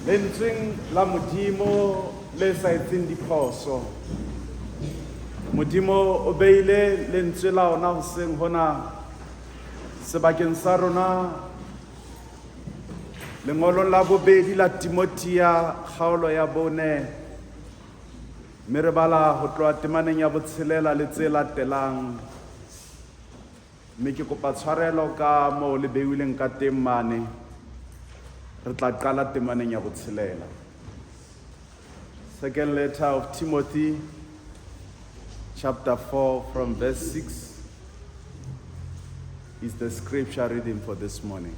Lentsweng la Modimo le sa etseng diphoso. Modimo o beile lentswe la ona hoseng hona sebakeng sa rona lengolong la bobedi la Timothea kgaolo ya bone mme re bala ho tloha temaneng ya botshelela le tse latelang. Mme ke kopa tshwarelo ka moo le beuileng ka teng mane. Re tla qala temaneng ya botshelela. Second letter of Timothy chapter 4 from verse 6 is the scripture reading for this morning.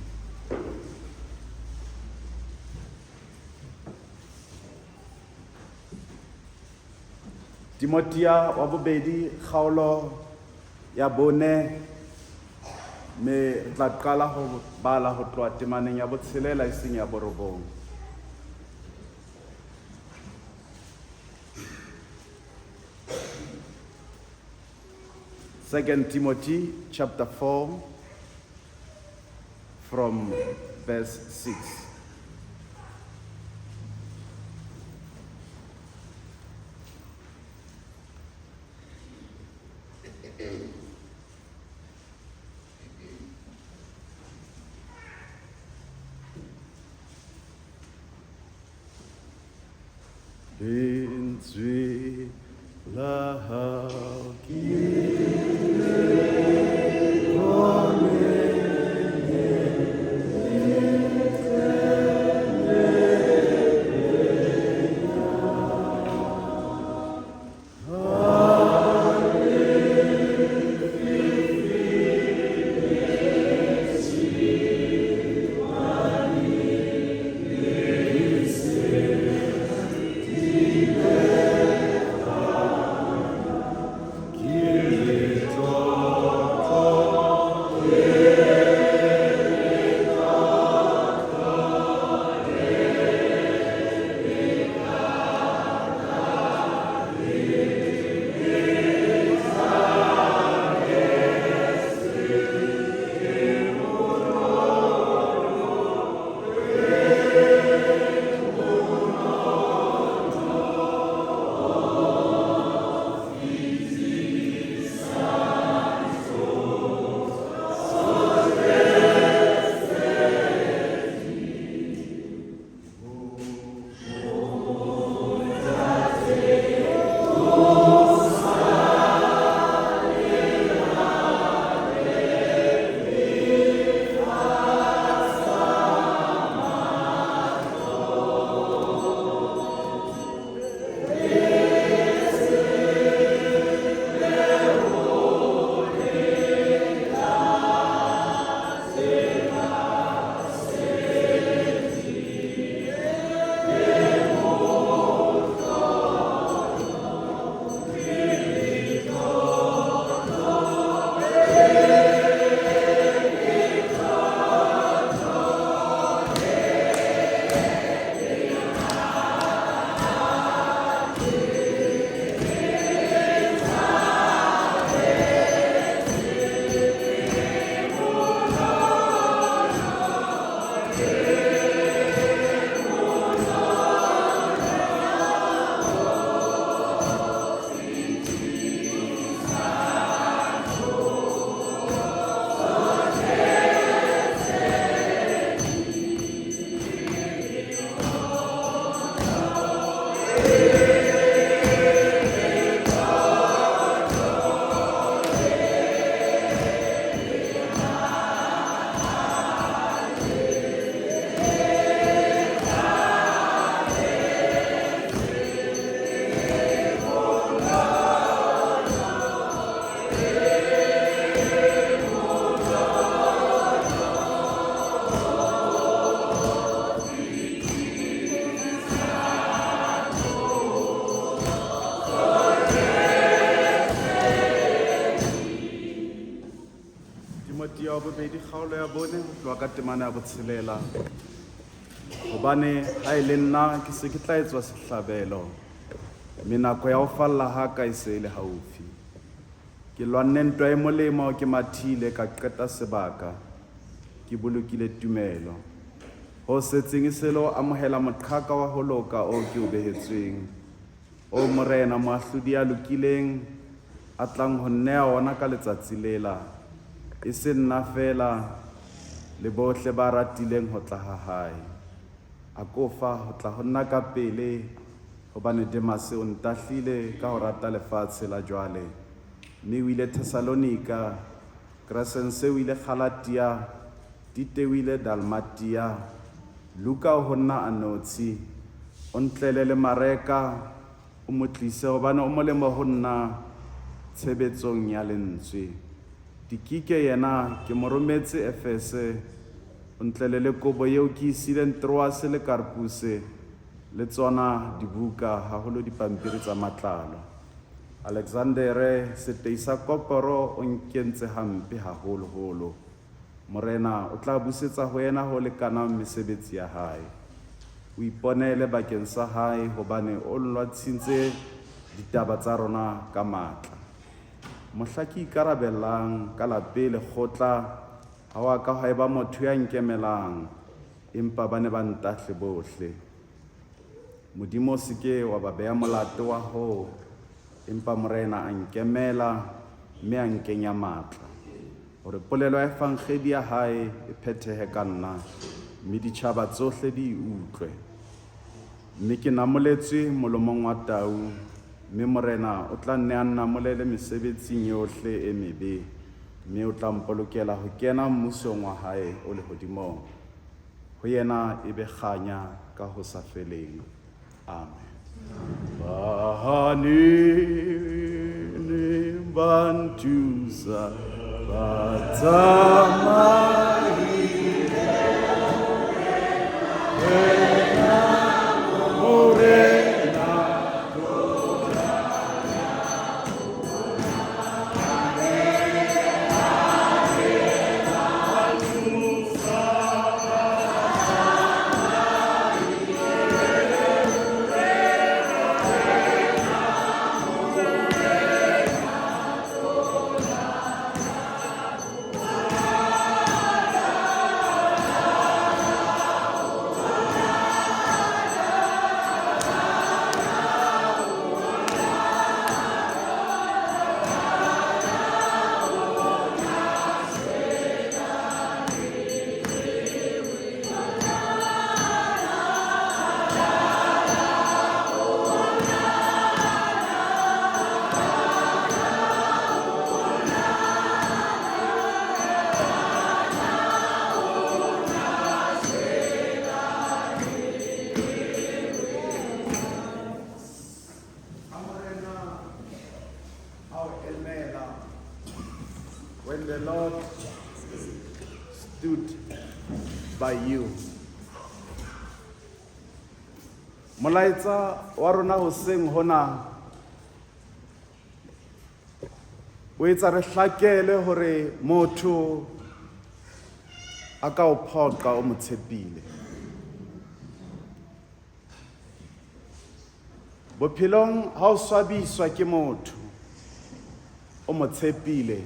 Timothea wa bobedi kgaolo ya bone mme re tla qala ho bala ho tloha temaneng ya botshelela e seng ya borobong. Second Timothy chapter 4 from verse 6. Lentswe la hao ke Timotheo wa bobedi kgaolo ya bone ho tloha ka temana ya botshelela. Hobane ha e le nna ke se ke tla etswa sehlabelo, mme nako ya ho falla ha ka e se e le haufi. Ke lwanne ntwa e molemo, ke mathile ka qeta sebaka, ke bolokile tumelo. Ho setseng e se le ho amohela moqhaka wa ho loka oo ke o behetsweng, oo Morena, moahlodi ya lokileng, a tlang ho nnea wona ka letsatsi lela, e se nna feela, le bohle ba ratileng ho tla ha hae. Akofa ho tla ho nna kapele, hobane Demase o ntahlile ka ho rata lefatshe la jwale, mme o ile Thesalonika, Kresense o ile Galatia, Tite o ile Dalmatia, Luka o ho nna a notshi. O ntlele le Mareka, o mo tlise, hobane o molemo ho nna tshebetsong ya lentswe. Tikike yena ke mo rometse Efese, o ntlele le kobo eo ke e siileng Troase le Karpuse, le tsona dibuka, haholo dipampiri tsa matlalo. Alexandere, setei sa koporo, o nkentse hampe haholoholo. Morena o tla busetsa ho yena ho lekanang mesebetsi ya hae. O iponele bakeng sa hae, hobane o nlwantshitse ditaba tsa rona ka matla. Mohla ke ikarabellang ka la pele kgotla, ha wa ka hwa eba motho ya nkemelang, empa ba ne ba ntahle bohle. Modimo o se ke wa ba beha molato wa hoo, empa Morena a nkemela mme a nkenya matla, hore polelo ya Evangeli ya hae e phethehe ka nna, mme ditjhaba tsohle di e utlwe. Mme ke namoletswe molomong wa tau, mme Morena o tla nne a nnamolele mesebetsing yohle e mebe, mme o tla mpolokela ho kena mmusong wa hae o lehodimong. Ho yena e be kganya ka ho sa feleng. Amen. Bahanini bantusa batsamai. When the Lord stood by you. Molaetsa wa rona hoseng hona o etsa re hlakele hore motho a ka o phoqa o mo tshepile. Bophelong ha o swabiswa ke motho o mo tshepile,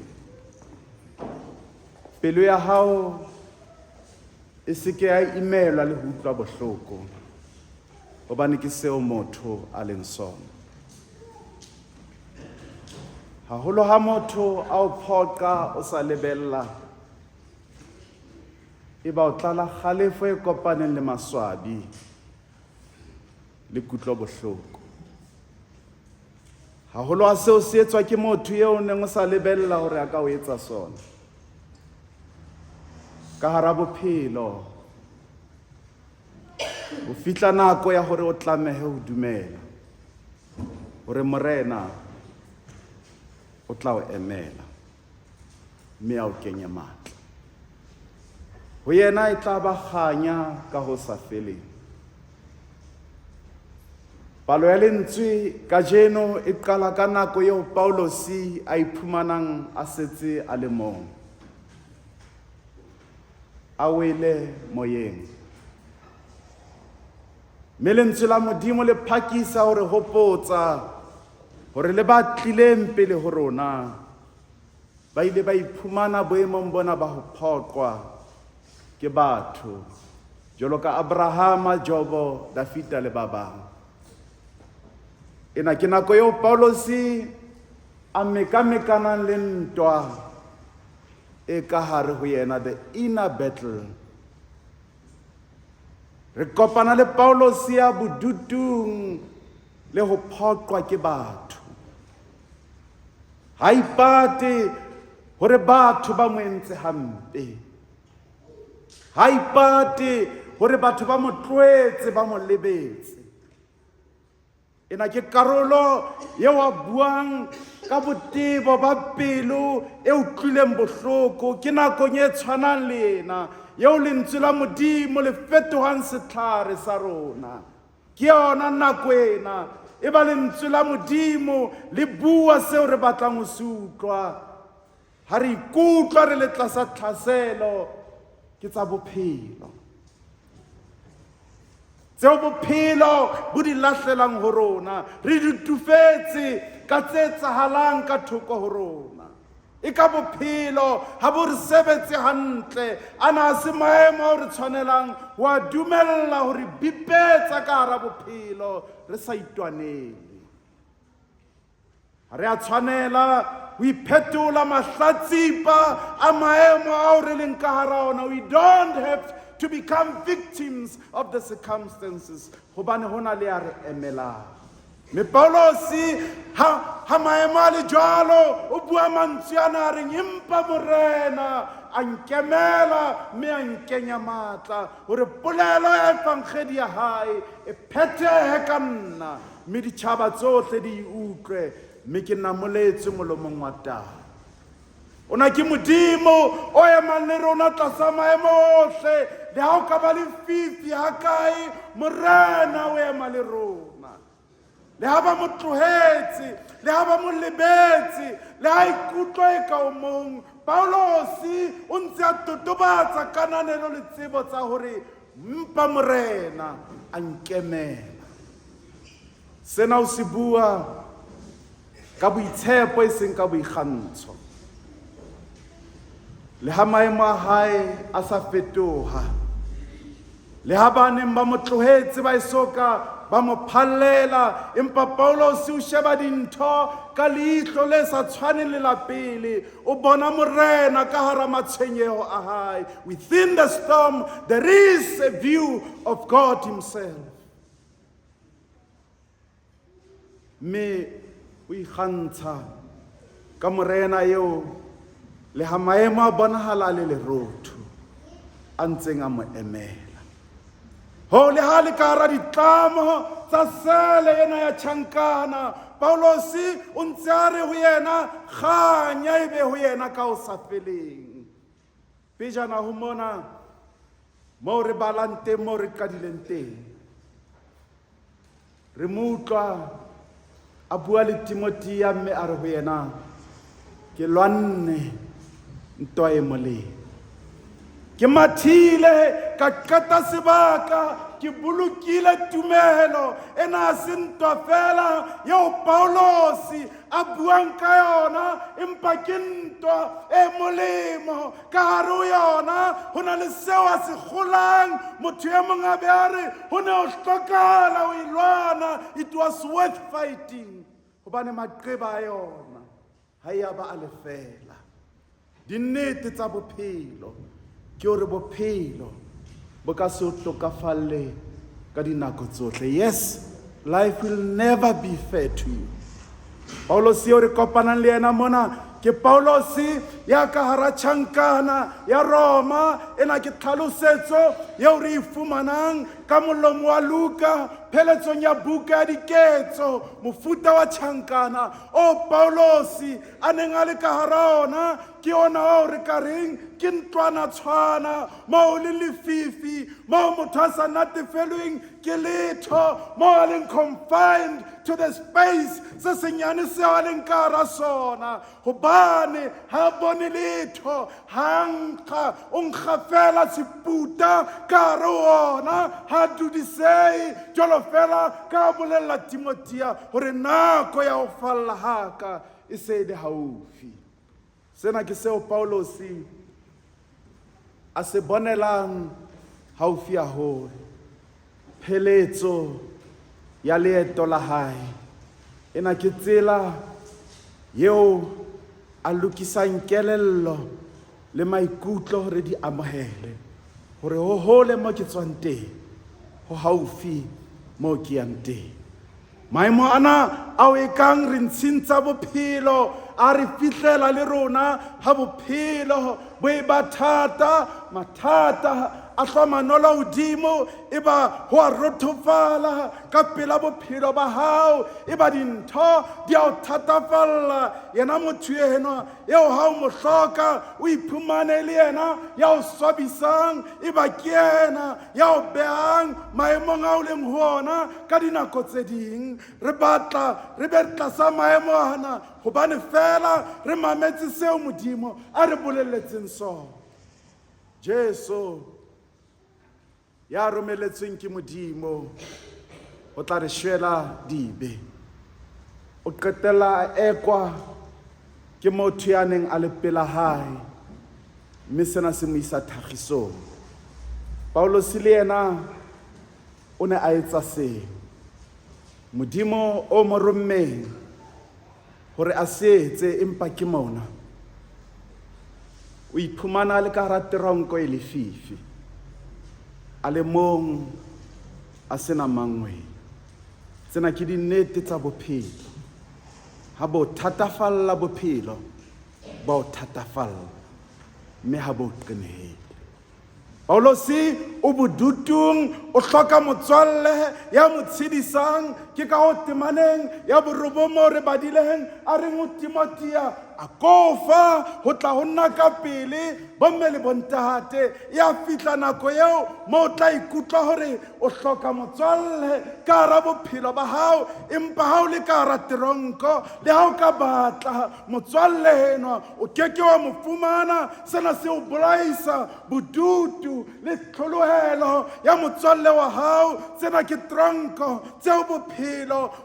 pelo ya hao e se ke ya imelwa le ho utlwa bohloko, hobane ke seo motho a leng sona. Haholo ha motho a o phoqa o sa lebella, e ba o tlala kgalefo e kopaneng le maswabi le kutlobohloko. Haholo ha seo se etswa ke motho eo o neng o sa lebella hore a ka o etsa sona. Ka hara bophelo ho fihla nako ya hore o tlamehe ho dumela hore Morena o tla o emela mme a o kenye matla. Ho yena e tla ba kganya ka ho sa feleng. Palo ya lentswe kajeno e qala ka nako eo Paulosi a iphumanang a setse a le mong, a wele moyeng. Mme lentswe la Modimo le phakisa ho re hopotsa hore le ba tlileng pele ho rona ba ile ba iphumana boemong bona ba ho phoqwa ke batho. Jwalo ka Abrahama, Jobo, Dafita le ba bang. Ena ke nako eo Paulosi a mekamekanang le ntwa e ka hare ho yena, the inner battle. Re kopana le Paulosi ya bodutung le ho phoqwa ke batho. Ha ipate hore batho ba mo entse hampe. Ha ipate hore batho ba mo tloetse, ba mo lebetse. Ena ke karolo eo a buang ka botebo ba pelo e utlwileng bohloko. Ke nakong e tshwanang le ena eo lentswe la Modimo le fetohang setlhare sa rona. Ke yona nako ena e ba lentswe la Modimo le bua seo re batlang ho se utlwa. Ha re ikutlwa re le tlasa tlhaselo ke tsa bophelo. Tseo bophelo bo di lahlelang ho rona, re di tufetse ka tse etsahalang ka thoko ho rona. E ka bophelo ha bo re sebetse hantle, ana ha se maemo ao re tshwanelang ho a dumella ho re bipetsa ka hara bophelo re sa itwanele. Ha re a tshwanela ho iphetola mahlatsipa a maemo ao re leng ka hara ona. We don't have to become victims of the circumstances, hobane ho na le ya re emelang. Mme Paulosi ha, ha maemo a le jwalo, o bua mantswe ana a reng, empa Morena a nkemela mme a nkenya matla hore polelo ya evangedi ya hae e phethehe ka nna, mme ditjhaba tsohle di e utlwe, mme ke namoletswe molomong wa tau. Ona ke Modimo o emang le rona tlasa maemo ohle, le ha o ka ba lefifi hakae, Morena o ema le rona. Le ha ba mo tlohetse, le ha ba mo lebetse, le ha ikutlwa e ka o mong, Paulosi o ntse a totobatsa kananelo le tsebo tsa hore mpa Morena a nkemela. Sena o se bua ka boitshepo e seng ka boikgantsho. Le ha maemo a hae a sa fetoha, le ha ba neng ba mo tlohetse ba esoka ba mo phallela, empa Paulosi o sheba dintho ka leihlo le sa tshwaneng le la pele. O bona Morena ka hara matshwenyeho a hae. Within the storm there is a view of God himself. Mme o ikgantsha ka Morena eo le ha maemo a bonahala a le lerotho, a ntseng a mo emela. Ho le ha le ka hara ditlamo tsa sele ena ya tjhankana, Paulosi o ntse a re ho yena, kganya e be ho yena ka ho sa feleng. Pejana ho mona, moo re balang teng, moo re qadileng teng, re mo utlwa a bua le Timothea mme a re ho yena, ke lwanne ntwa e molemo, ke mathile ka qeta sebaka, ke bolokile tumelo. Ena ha se ntwa fela eo Paulosi a buang ka yona, empa ke ntwa e molemo. Ka hare ho yona ho na le seo a se kgolang. Motho e mong a be a re ho ne ho hlokahala ho e lwana, it was worth fighting, hobane maqeba a yona ha e a ba a lefela. Dinnete tsa bophelo ke hore bophelo bo ka se o hlokafalle ka dinako tsohle. Yes, life will never be fair to you. Paulosi eo re kopanang le yena mona ke Paulosi ya ka hara tjhankana ya Roma. Ena ke tlhalosetso eo re e fumanang ka molomo wa Luka pheletsong ya buka ya Diketso. Mofuta wa tjhankana o Paulosi a neng a le ka hara ona ke ona oo re ka reng ke ntlwana tshwana, moo le lefifi, moo motho a sa natefelweng ke letho, moo a leng confined to the space se senyane seo a leng ka hara sona, hobane ha bone letho, ha nkga, o nkga fela seputa ka hare ho ona, ha dudisehe. Jwalo fela ka bolella Timothea hore nako ya ho falla haka e se e le haufi. Sena ke seo Paulosi a se bonelang haufi haholo. Pheletso ya leeto la hae. Ena ke tsela eo a lokisang kelello le maikutlo hore di amohele hore ho hole mo ke tswang teng, ho haufi mo ke yang teng. Maemo ana ao e kang re ntshing tsa bophelo a re fihlela le rona ha bophelo bo e ba thata, mathata a hlwa manolo hodimo, e ba ho a rothofala ka pela bophelo ba hao, e ba dintho di a o thatafalla. Yena motho enwa eo ha o mo hloka o iphumane le yena ya o swabisang, e ba ke yena ya o behang maemong a o leng ho ona. Ka dinako tse ding re batla re be tlasa maemo ana hobane fela re mametse seo Modimo a re bolelletseng sona. Jesu ya romeletsweng ke Modimo o tla re shwela dibe, o qetella a ekwa ke motho ya neng a le pela hae, mme sena se mo isa thakgisong. Paulus le yena o ne a etsa seo. Modimo o mo rommeng hore a se etse, empa ke mona o iphumana a le ka hara teronko e lefifi, a le mong, a sena mangweng. Tsena ke dinnete tsa bophelo. Ha bo thatafalla bophelo, ba o thatafalla, mme ha bo qenehele. Paulose o bodutung, o hloka motswalle ya mo tshedisang. Ke ka ho temaneng ya borobong moo re badileng a reng ho Timothea, a kofa ho tla ho nna ka pele, bomme le bontate. Ya fihla nako eo mo o tla ikutlwa hore o hloka motswalle ka hara bophelo ba hao, empa ha o le ka hara teronko, le ha o ka batla motswalle enwa o keke wa mo fumana. Sena se o bolaisa bodutu le tlholohelo ya motswalle wa hao. Tsena ke tronko tseo bophelo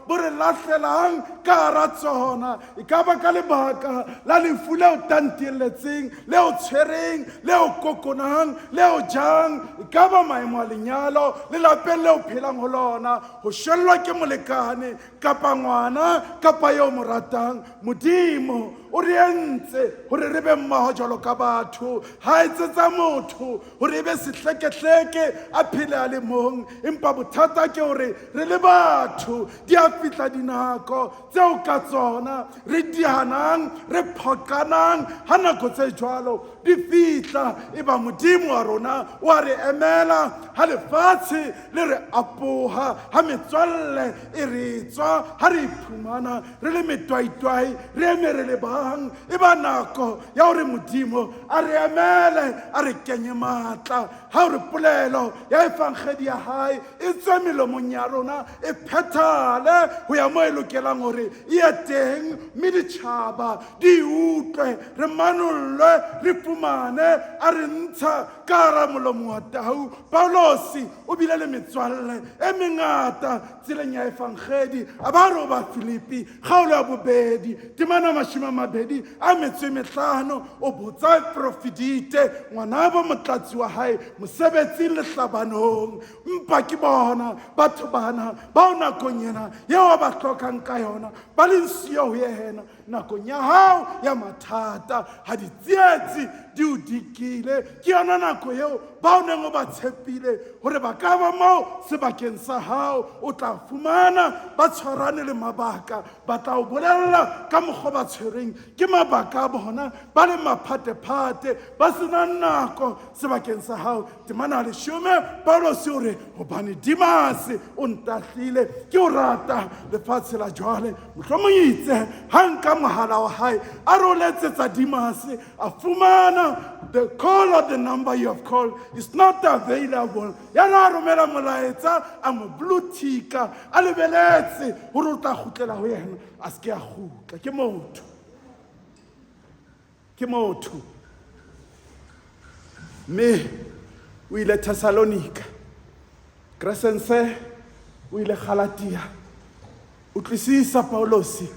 bo re lahlelang ka hara tsona, e ka ba ka lebaka la lefu leo tantelletseng, leo tshwereng, leo kokonang, leo jang, e ka ba maemo a lenyalo lelapeng leo phelang ho lona, ho shwellwa ke molekane kapa ngwana kapa eo mo ratang. Modimo o re entse hore re be mmoho jwalo ka batho. Ha etsetsa motho hore e be sehlekehleke, a phele a le mong, empa bothata ke hore re le batho di a fihla dinako tseo ka tsona re dihanang, re phoqanang. Ha nako tse jwalo di fihla, e ba Modimo wa rona o a re emela. Ha lefatshe le re apoha, ha metswalle e re tswa, ha re iphumana re le metwaitwai, re eme re le bang, e ba nako ya hore Modimo a re emele, a re kenye matla, ha hore polelo ya efankgedi ya hae e tswe melomong ya rona, e phethale ho ya mo e lokelang hore e ye teng, mme ditjhaba di utlwe, re manollwe, re fumane a re ntsha ka hara molomo wa tau. Paulosi o bile le metswalle e mengata tseleng ya efankgedi. A ba re ho ba Filipi kgaolo ya bobedi temana 25, o botsa Profidite ngwanabo motlatsi wa hae mosebetsing le hlabanong, mpa ke bona batho bana bao nakong ena eo a ba hlokang ka yona ba leng siyo ho yena. Nakong ya hao ya mathata, ha ditsietsi di o dikile, ke yona nako eo bao neng o ba tshepile hore ba ka ba moo sebakeng sa hao, o tla fumana ba tshwarane le mabaka. Ba tla o bolella ka mokgwa ba tshwereng ke mabaka a bona, ba le maphatephate, ba sena nako sebakeng sa hao. Temana 10, Paulosi o re, hobane Dimase o ntahlile, ke o rata lefatshe la jwale. Mohlomong itse ha nka mohala wa hae a re o letsetsa Dimase, a fumana the call of the number you have called is not available. Ya na a romela molaetsa, a mo blue ticka, a lebeletse hore o tla kgutlela ho yena, a se ke a kgutla. Ke motho, ke motho. Mme o ile Thessalonika, Kresense o ile Galatia. Utlwisisa Paulosi,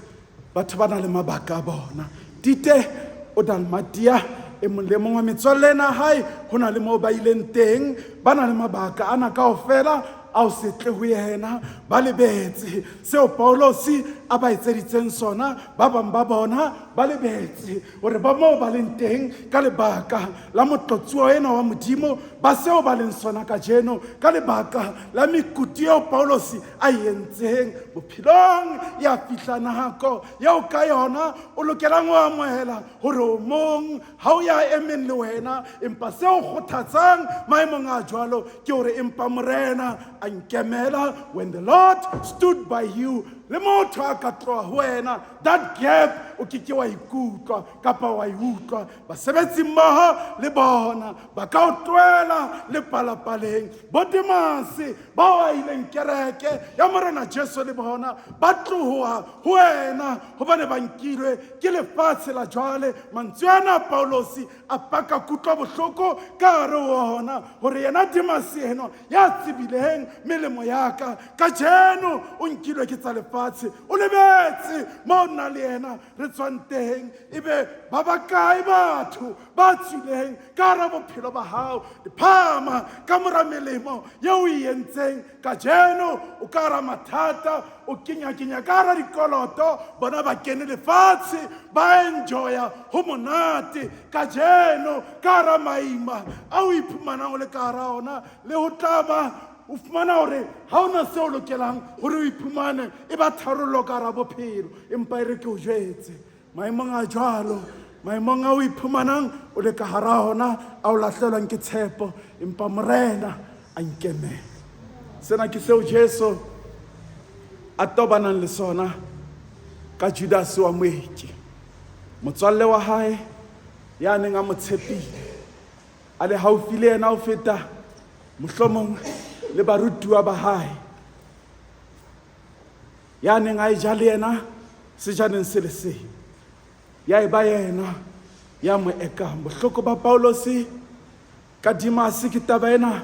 batho ba na le mabaka a bona. Tite o Dalmatia, E mong le mong wa metswalle ena hae ho na le moo ba ileng teng, ba na le mabaka ana kaofela a o se tle ho yena. Ba lebetse seo Paulosi a ba etseditseng sona. Ba bang ba bona ba lebetse hore ba moo ba leng teng ka lebaka la motlotsuwa ena wa Modimo, ba seo ba leng sona kajeno ka lebaka la mekutu eo Paulosi a e entseng bophelong. Ya fihla nako eo ka yona o lokelang ho amohela hore o mong, ha o ya emeng le wena. Empa seo kgothatsang maemong a jwalo ke hore empa Morena a nkemela. When the Lord stood by you, le motho a ka tloha ho wena, that gap o ke ke wa ikutlwa kapa wa e utlwa. Basebetsi mmoho le bona ba ka o tlohela le palapaleng. Bodemase bao a ileng kereke ya Morena Jesu le bona ba tloha ho wena hobane ba nkilwe ke lefatshe la jwale. Mantswe ana a Paulosi a paka kutlwa bohloko ka hare ho ona hore yena Demase eno ya tsebileng melemo ya ka, kajeno o nkilwe ke tsa lefatshe, o lebetse moo nna le yena re tswang teng. Ebe ba bakae batho ba tswileng ka hara bophelo ba hao diphama ka mora melemo yeo o e entseng? Kajeno o ka hara mathata, o kenya-kenya ka hara dikoloto, bona ba kene lefatshe ba enjoya ho monate. Kajeno ka hara maima a o iphumanang o le ka hara ona, le ho tla ba o fumana hore ha ona seo o lokelang hore o iphumane e ba tharollo ka hara bophelo. Empa e re ke o jwetse, maemong a jwalo, maemong a o iphumanang o le ka hara ona a o lahlelwang ke tshepo, empa Morena a nkemela. Sena ke seo Jesu a tobanang le sona ka Judase wa moeki, motswalle wa hae ya neng a mo tshepile, a le haufi le yena ho feta mohlomong le barutuwa ba hae, ya neng a e ja le yena sejaneng se le seng, ya e ba yena ya mo ekang. Bohloko ba Paulosi ka Dimase ke taba ena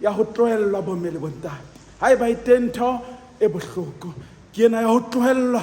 ya ho tlohellwa bomme le bontate. Ha eba e teng ntho e bohloko, ke ena ya ho tlohellwa.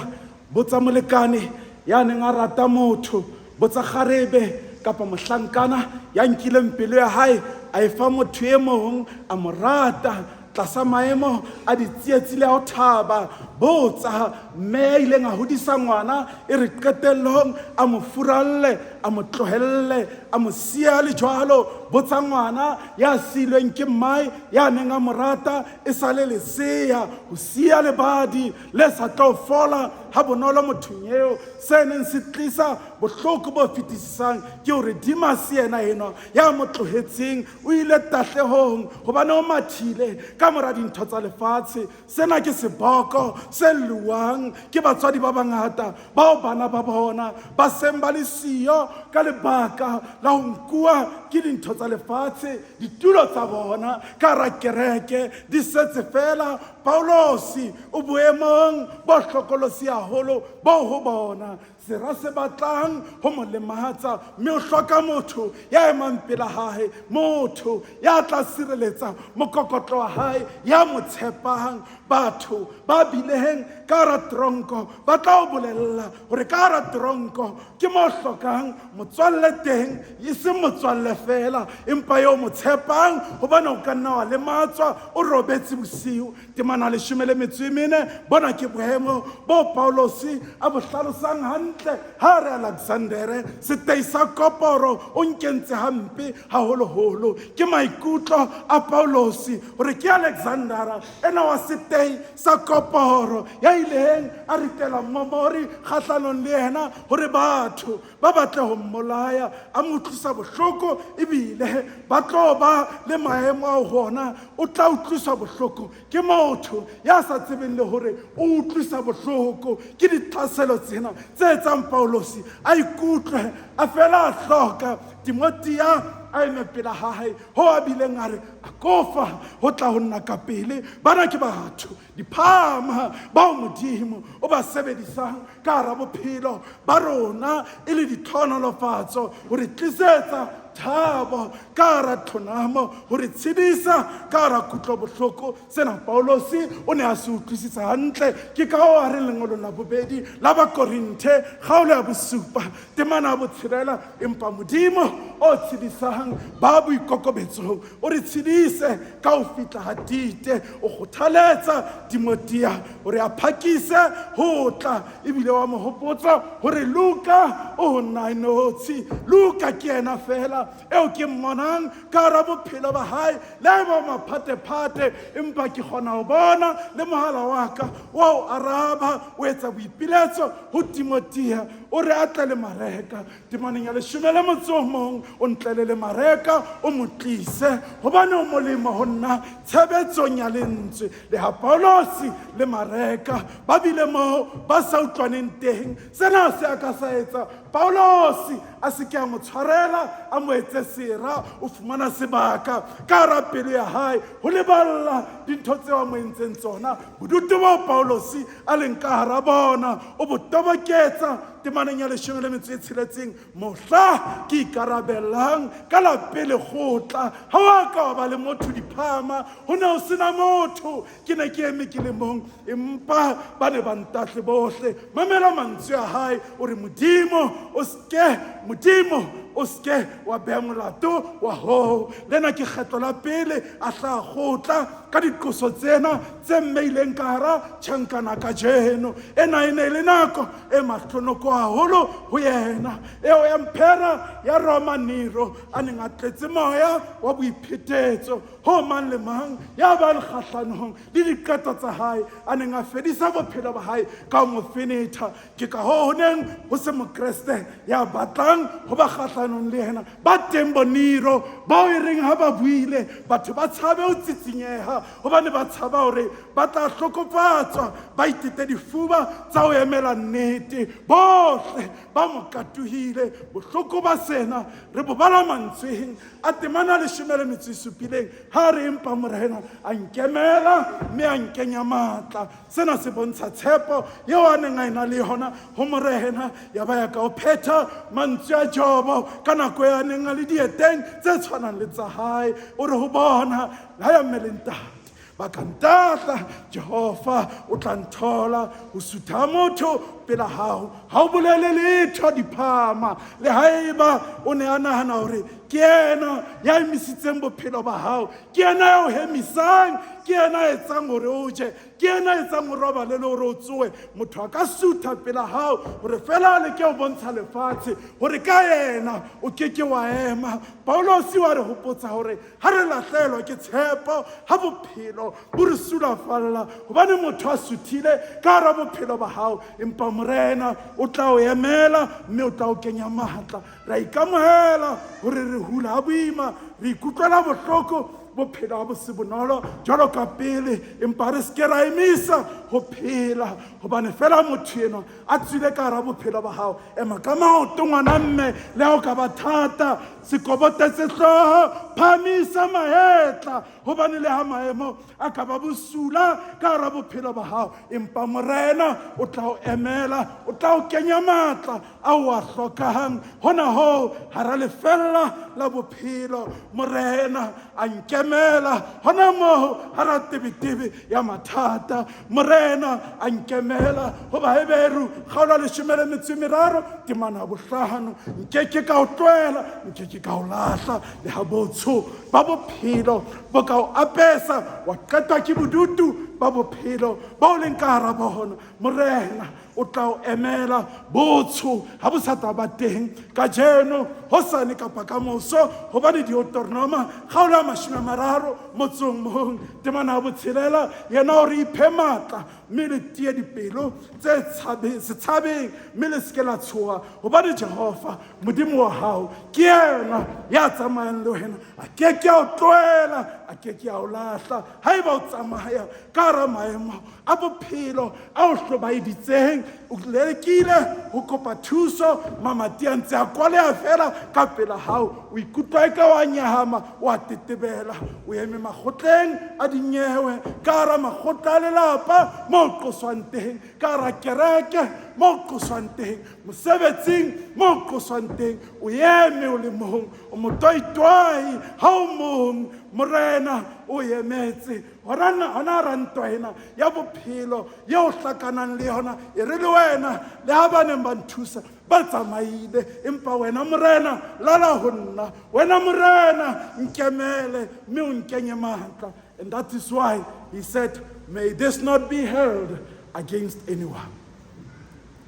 Botsa molekane ya neng a rata motho, botsa kgarebe kapa mohlankana ya nkileng pelo ya hae a e fa motho e mong, a mo rata tlasa maemo a ditsietsi le a ho thaba. Botsa mme ya ileng a hodisa ngwana, e re qetellong a mo furalle, a mo tlohelle, a mo siya le jwalo. Botsa ngwana ya siilweng ke mmae ya neng a mo rata e sa le lesea, ho siya lebadi le sa tlo fola ha bonolo mothong eo. Se neng se tlisa bohloko bo fetisisang ke hore Dimase yena enwa ya mo tlohetseng o ile tahlehong hobane o mathile ka mora dintho tsa lefatshe. Sena ke seboko se lluwang ke batswadi ba bangata bao bana ba bona ba seng ba le siyo ka lebaka la ho nkuwa ke dintho tsa lefatshe. Ditulo tsa bona ka hara kereke di setse feela. Paulosi o boemong bo hlokolosi haholo bo ho bona sera se batlang ho mo lematsa, mme o hloka motho ya emang pela hae, motho ya tla sireletsa mokokotlo wa hae, ya mo tshepang. Batho ba bileng ka hara tronko ba tla o bolella hore ka hara tronko ke mo hlokang motswalle teng, e seng motswalle feela empa eo mo tshepang, hobane o ka nna wa lematswa o robetse bosiu. Temana 14, bona ke boemo bo Paulosi a bo hlalosang hantle ha a re Alexandere setei sa koporo o nkentse hampe haholoholo. Ke maikutlo a Paulosi hore ke Alexandera ena wa setei sa koporo ya ileng a ritela momori kgahlanong le yena hore batho ba batle ho mmolaya, a mo utlwisa bohloko, ebile ba tlo ba le maemo ao hona o tla utlwiswa bohloko ke motho ya sa tsebeng le hore o utlwisa bohloko. Ke ditlhaselo tsena tse etsang Paulosi a ikutlwe a fela a hloka Timothea a eme pela hae, ho a bileng a re a kofa ho tla ho nna kapele. Bana ke batho diphama bao Modimo o ba sebedisang ka hara bophelo ba rona e le ditlhohonolofatso ho re tlisetsa thabo ka hara tlhonamo, ho re tshedisa ka hara kutlobohloko. Sena Paulosi o ne a se utlwisisa hantle. Ke ka hoo a reng lengolong la bobedi la Bakorinthe, kgaolo ya bosupa, temana ya botshelela, Empa Modimo o tshedisang ba boikokobetsong o re tshedise ka ho fihla ha Tite. O kgothaletsa Timothea hore a phakise ho tla, ebile wa mo hopotsa hore Luka o ho nna notshi. Luka ke yena feela eo ke mmonang ka hara bophelo ba hae, le ha eba o maphatephate, empa ke kgona ho bona le mohala wa ka wa o araba. O etsa boipiletso ho Timothea o re a tle le Mareka. Temaneng ya leshome le motso o mong, o ntlele le Mareka, o mo tlise, hobane o molemo ho nna tshebetsong ya lentswe. Le ha Paulosi le Mareka ba bile moo ba sa utlwaneng teng, sena se a ka sa etsa Paulosi a se ke a mo tshwarela, a mo etse sera. O fumana sebaka ka hara pelo ya hae ho leballa dintho tseo a mo entseng tsona. Bodutu boo Paulosi a leng ka hara bona o bo toboketsa temaneng ya leshome le metso e tsheletseng: Mohla ke ikarabellang ka la pele kgotla, ha wa ka wa ba le motho diphama, ho ne ho sena motho, ke ne ke eme ke le mong, empa ba ne ba ntahle bohle. Mamela mantswe a hae, o re Modimo o seke, Modimo o seke wa beha molato wa hoo. Lena ke kgetlo la pele a hlaha kgotla ka diqoso tsena tse mmeileng ka hara tjhankana kajeno. Ena e ne e le nako e mahlonoko haholo ho yena, eo emphera ya Roma Nero a neng a tletse moya wa boiphetetso ho mang le mang ya bang kgahlanong le diqeto tsa hae, a neng a fedisa bophelo ba hae ka ho mo fenetha. Ke ka hoo ho neng ho se Mokreste ya batlang ho ba kgahlanong le yena. Ba teng bo Nero bao e reng ha ba buile batho ba tshabe ho tsitsinyeha, hobane ba tshaba hore ba tla hlokofatswa, ba itete difuba tsa ho emela nnete. Bohle ba mo katohile. Bohloko ba sena re bo bala mantsweng a temana leshome le metso e supileng, ha re: Empa Morena a nkemela mme a nkenya matla. Sena se bontsha tshepo eo a neng a ena le yona ho Morena, ya ba ya ka o phetha mantswe a Jobo ka nako ya neng a le dieteng tse tshwanang le tsa hae. O re ho bona, la ya mme le ntate ba ka ntahla, Jehova o tla nthola. Ho sutha motho pela hao ha o bolele letho diphama, le haeba o ne a nahana hore ke yena ya emisitseng bophelo ba hao, ke yena ya o hemisang, ke yena ya etsang hore o je, ke yena ya etsang o robale le hore o tsoe. Motho a ka sutha pela hao hore fela a leke ho bontsha lefatshe hore ka yena o ke ke wa ema. Paulosi wa re hopotsa hore ha re lahlehelwa ke tshepo, ha bophelo bo re sulafalla hobane motho a suthile ka hara bophelo ba hao, empa Morena o tla o emela mme o tla o kenya matla. Ra ikamohela hore re hula ha boima, re ikutlwela bohloko, bophelo ha bo se bonolo jwalo ka pele, empa re se ke ra emisa ho phela hobane fela motho enwa a tswile ka hara bophelo ba hao. Ema ka maoto ngwana mme, le ha o ka ba thata, se kobotetse hlooho, phahamisa mahetla, hobane le ha maemo a ka ba bosula ka hara bophelo ba hao, empa Morena o tla o emela, o tla o kenya matla a o a hlokang hona hoo hara lefella la bophelo. Morena a nkemela hona moo hara tebetebe ya mathata. Morena a nkemela. Ho Baheberu kgaolo ya leshome le metso e meraro temana ya bohlano: Nkeke ka o tlohela, nkeke ka o lahla. Le ha botsho ba bophelo bo ka o apesa, wa qetwa ke bodutu ba bophelo ba o leng ka hara bona, Morena o tla o emela. Botsho ha bo sa tla ba teng kajeno, hosane kapa ka moso, hobane Deuteronoma kgaolo ya 30 motsong mong temana ya botshelela, yena o re: Iphe matla mme le tie dipelo tse tshabeng, se tshabeng mme le se ke la tshoha, hobane Jehova Modimo wa hao ke yena ya tsamayang le wena, a ke ke a o tlohela, a ke ke a o lahla. Haeba o tsamaya ka hara maemo a bophelo a o hlobaeditseng, o lekile ho kopa thuso, mamati a ntse a kwaleha fela ka pela hao, o ikutlwa e ka wa nyahama, wa tetebela, o eme makgotleng a dinyewe, ka hara makgotla a lelapa mo o qoswang teng, ka hara kereke mo o qoswang teng, mosebetsing mo o qoswang teng, o eme o le mong. O motoitoi ha o mong, Morena o emetse. Hona hona hara ntwa ena ya bophelo yeo hlakanang le yona, e re le wena le ha ba neng ba nthusa ba tsamaile, empa wena Morena lala ho nna, wena Morena nkemele mme o nkenye matla. And that is why he said, may this not be held against anyone.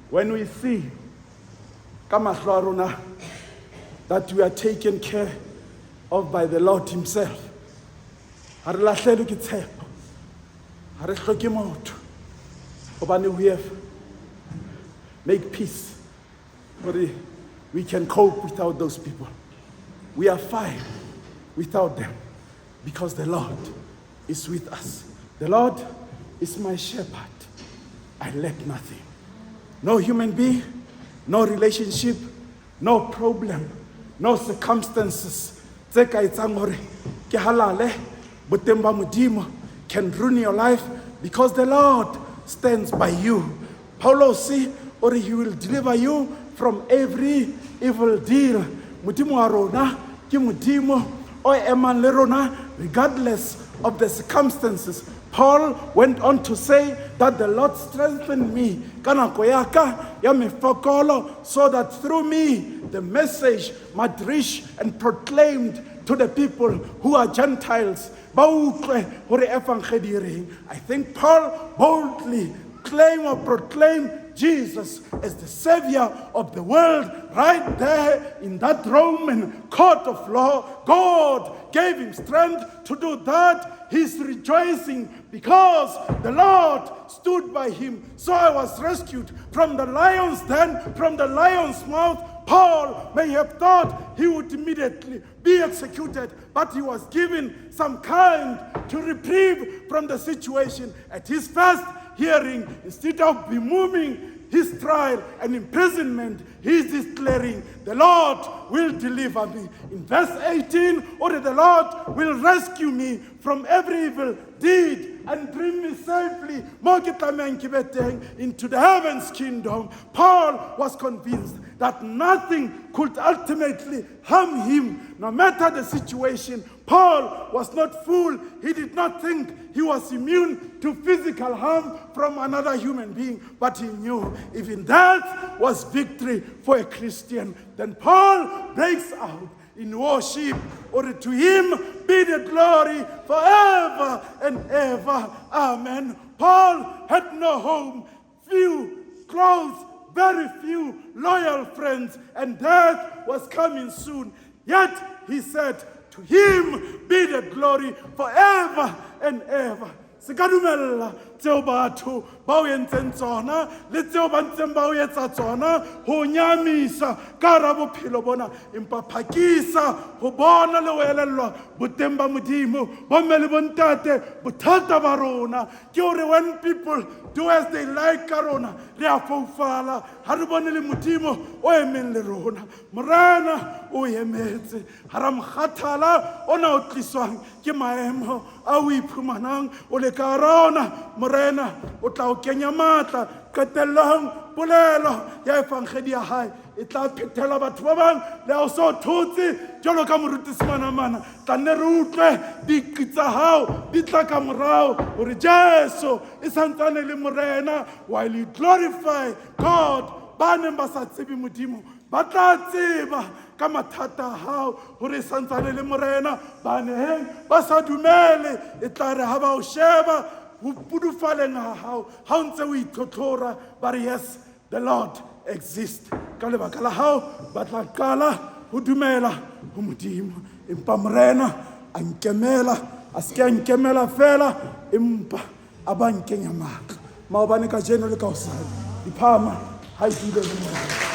When we see ka mahlo a rona that we are taken care of by the Lord himself, ha re lahlelwe ke tshepo, ha re hloke motho, hobane we have make peace hore we can cope without those people. We are fine without them because the Lord is with us. The Lord is my shepherd. I lack nothing. No human being, no relationship, no problem, no circumstances tse ka etsang hore ke halale boteng ba Modimo can ruin your life, because the Lord stands by you. Paulos o re he will deliver you from every evil deal. Modimo wa rona ke Modimo o emang le rona regardless of the circumstances. Paul went on to say that the Lord strengthened me ka nako ya ka ya mefokolo, so that through me the message might reach and proclaimed to the people who are Gentiles. Ba utlwe hore evangeli e reng. I think Paul boldly claim or proclaim Jesus as the savior of the world right there in that Roman court of law. God gave him strength to do that. He's rejoicing because the Lord stood by him. So I was rescued from the lion's den, from the lion's mouth. Paul may have thought he would immediately be executed, but he was given some kind to reprieve from the situation. At his first hearing, instead of bemoaning his trial and imprisonment, he is declaring, the Lord will deliver me. In verse 18, or the Lord will rescue me from every evil deed and bring me safely mo ke tlamehang ke be teng, into the heavens kingdom. Paul was convinced that nothing could ultimately harm him, no matter the situation. Paul was not fool. He did not think he was immune to physical harm from another human being, but he knew even that was victory for a Christian. Then Paul breaks out in worship, or to him be the glory forever and ever. Amen. Paul had no home, few clothes, very few loyal friends, and death was coming soon. Yet he said, to him be the glory forever and ever. Se ka dumella tseo batho ba o entseng tsona le tseo ba ntseng ba o etsa tsona ho nyamisa ka hara bophelo bona, empa phakisa ho bona le ho elellwa boteng ba Modimo. Bomme le bontate, bothata ba rona ke hore when people do as they like ka rona, re a foufala, ha re bone le Modimo o emeng le rona. Morena o emetse hara mokgathala ona o tliswang ke maemo a o iphumanang o le ka hara ona. Morena o tla o kenya matla. Qetellong polelo ya evangedi ya hae e tla phethela batho ba bang le ha o so thotse jwalo ka moruti Semanamana. Tla nne re utlwe diqi tsa hao di tla ka morao hore Jesu e santsane le Morena. While you glorify God, ba neng ba sa tsebe Modimo ba tla tseba ka mathata a hao hore e santsane le Morena. Ba neng ba sa dumele e tla re ha ba o sheba ho pudufaleng ha hao, ha o ntse o itlhotlhora, ba re yes, the Lord exists. Ka lebaka la hao ba tla qala ho dumela ho Modimo. Empa Morena a nkemela, a se ke a nkemela fela, empa a ba nkenya matla. Maobane, kajeno le ka hosane, diphama ha e dule le Morena.